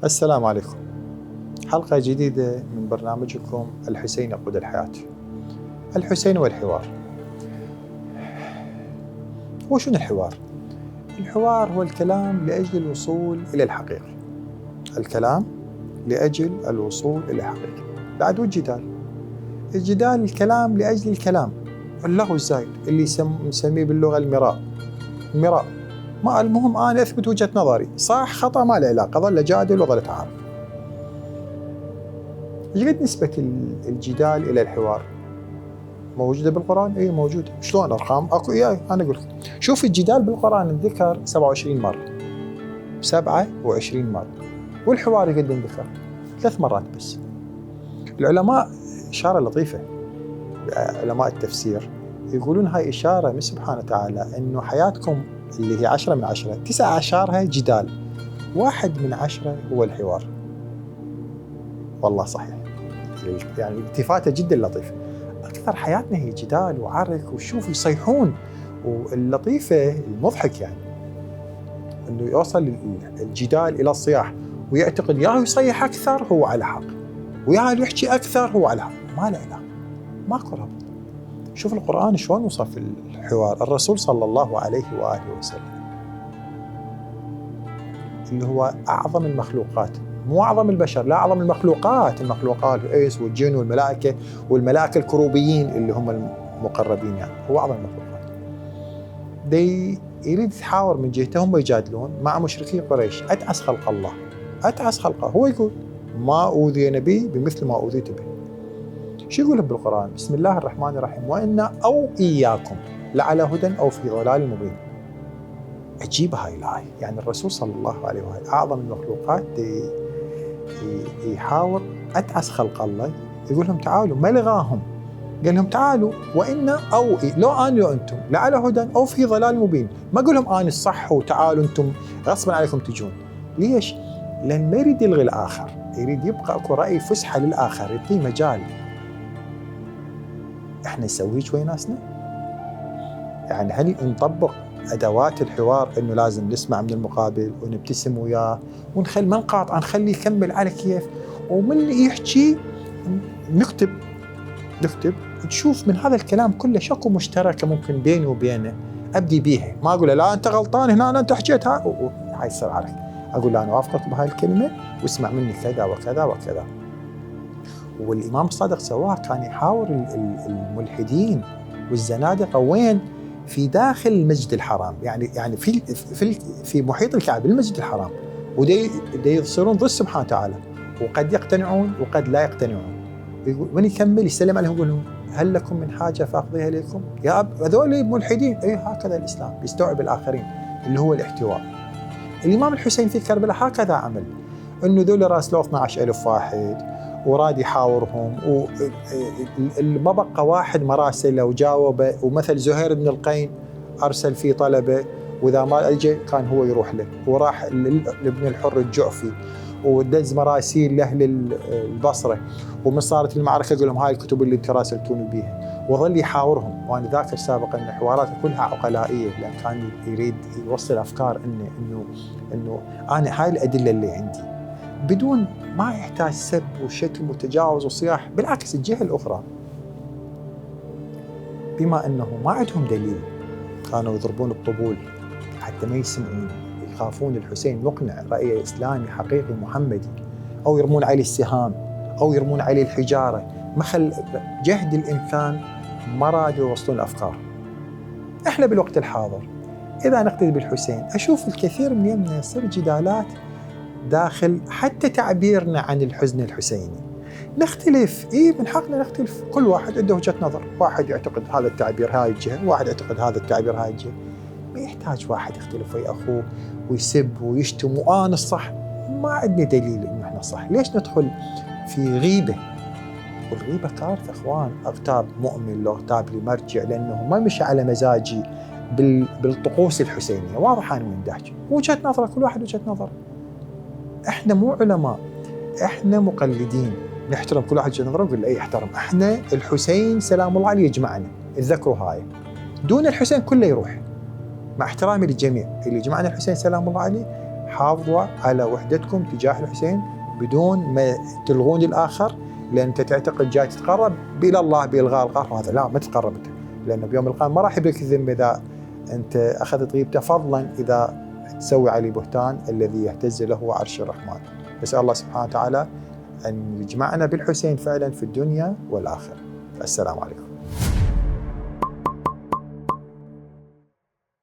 السلام عليكم. حلقة جديدة من برنامجكم الحسين يقود الحياة. الحسين والحوار. هو شنو الحوار؟ الحوار هو الكلام لأجل الوصول إلى الحقيقة. الكلام لأجل الوصول إلى الحقيقة. بعد والجدال. الجدال الكلام لأجل الكلام. اللغو الزايد اللي نسميه باللغة المراء. ما المهم أنا أثبت وجهة نظري، صح خطأ ما له علاقة، ظل جادل وظل تعارض. يجد نسبة الجدال إلى الحوار موجودة بالقرآن؟ إيه موجودة. شلون أرقام؟ أكو إياه أنا أقول. شوف الجدال بالقرآن ذكر 27 مرة. 27 مرة. والحوار يقدم ذكر 3 مرات بس. العلماء إشارة لطيفة، علماء التفسير يقولون هاي إشارة من سبحانه وتعالى إنه حياتكم اللي هي 10 من 10، 9 أعشارها جدال، 1 من 10 هو الحوار. والله صحيح، يعني التفاتة جدا لطيفة. أكثر حياتنا هي جدال وعرك وشوف يصيحون، واللطيفة المضحك يعني إنه يوصل الجدال إلى الصياح ويعتقد يا يصيح أكثر هو على حق ويا يحكي أكثر هو على حق. ما له علاقة، ماكو ربط. شوف القرآن شلون وصف الحوار. الرسول صلى الله عليه وآله وسلم اللي هو أعظم المخلوقات، مو أعظم البشر، لا أعظم المخلوقات الإنس والجن والملائكة الكروبيين اللي هم المقربين، يعني هو أعظم المخلوقات. يريد يتحاور من جهته، هم يجادلون مع مشركي قريش. أتعس خلق الله، أتعس خلقه. هو يقول ما أوذي نبي بمثل ما أوذيت به. شو يقول بالقرآن؟ بسم الله الرحمن الرحيم، وإنا أو إياكم لعلى هدى أو في ضلال مبين. عجيبة هاي الآية. يعني الرسول صلى الله عليه وآله أعظم المخلوقات يحاور أتعس خلق الله، يقول لهم تعالوا، ما لغاهم، قال لهم تعالوا وإنا أو لو أنا لو أنتم لعلى هدى أو في ضلال مبين. ما أقول لهم أنا الصح وتعالوا أنتم غصبا عليكم تجون. ليش؟ لأن ما يريد يلغي الآخر، يريد يبقى أكو رأي فسحة للآخر، يعطيه مجال. إحنا نسوي هيك ويا ناسنا؟ يعني هل نطبق أدوات الحوار إنه لازم نسمع من المقابل ونبتسم وياه ونخلي ما نقاطع، نخليه يكمل على كيف، ومن اللي يحكي نكتب تشوف من هذا الكلام كله شكو مشتركة ممكن بيني وبينه أبدي بيها. ما أقول لا أنت غلطان هنا أنت حكيت هاي يصير عرك. أقول لا أنا وافقك بهاي الكلمة واسمع مني كذا وكذا وكذا. والإمام الصادق سواه، كان يحاور الملحدين والزنادقة وين؟ في داخل المسجد الحرام، يعني في محيط الكعبة المسجد الحرام، ودي يصيرون ضد سبحانه وتعالى، وقد يقتنعون وقد لا يقتنعون. وين يكمل يسلم عليهم يقول لهم هل لكم من حاجة فأقضيها إليكم؟ يا هذول ملحدين. هكذا الإسلام يستوعب الآخرين اللي هو الاحتواء. الإمام الحسين في كربلاء هكذا عمل، إنه ذول راسلوا 12,000 واحد وراد يحاورهم، وما بقى واحد مراسله وجاوبه. ومثل زهير بن القين أرسل فيه طلبة وإذا ما أجى كان هو يروح له، وراح لابن الحر الجعفي ودز مراسيل لأهل البصرة، ومن صارت المعركة يقول لهم هاي الكتب اللي انت راسلتوني بيها، وظل يحاورهم. وأنا ذاكر سابقا أن حواراته كلها عقلائية، لأن كان يريد يوصل أفكار إنه أنا هاي الأدلة اللي عندي، بدون ما يحتاج سب وشتم وتجاوز وصياح. بالعكس الجهة الأخرى بما أنه ما عندهم دليل كانوا يضربون الطبول حتى ما يسمعون، يخافون الحسين مقنع رأي إسلامي حقيقي محمدي، أو يرمون عليه السهام أو يرمون عليه الحجارة. مخل جهد الإمكان ما رادوا يوصلون الأفكار. إحنا بالوقت الحاضر إذا نقتدي بالحسين أشوف الكثير من يمنا يصير جدالات داخل حتى تعبيرنا عن الحزن الحسيني. نختلف، من حقنا نختلف، كل واحد عنده وجهة نظر، واحد يعتقد هذا التعبير هاي الجهة، واحد يعتقد هذا التعبير هاي الجهة. ما يحتاج واحد يختلف ويا أخوه ويسب ويشتم وأنا الصح. ما عندنا دليل إنه إحنا صح. ليش ندخل في غيبة؟ والغيبة كارثة أخوان. أغتاب مؤمن لو اغتاب لي مرجع، لأنه ما مشي على مزاجي بالطقوس الحسينية. واضح أنا وين داحج، وجهة نظرة، كل واحد وجهة نظر. إحنا مو علماء، إحنا مقلدين، نحترم كل واحد وجهة نظره ونقول له أي احترم. إحنا الحسين سلام الله عليه يجمعنا، تذكروا هاي. دون الحسين كله يروح، مع احترامي للجميع اللي جمعنا الحسين سلام الله عليه. حافظوا على وحدتكم تجاه الحسين بدون ما تلغون الآخر، لأن أنت تعتقد جاي تتقرب إلى الله بإلغاء القهر، وهذا لا، ما تتقرب أنت، لأنه بيوم القيامة ما راح يبرك الذنب إذا أنت أخذت غيبته، فضلا إذا تسوي عليه بهتان الذي يهتز له عرش الرحمن. نسأل الله سبحانه وتعالى أن يجمعنا بالحسين فعلا في الدنيا والآخرة. السلام عليكم.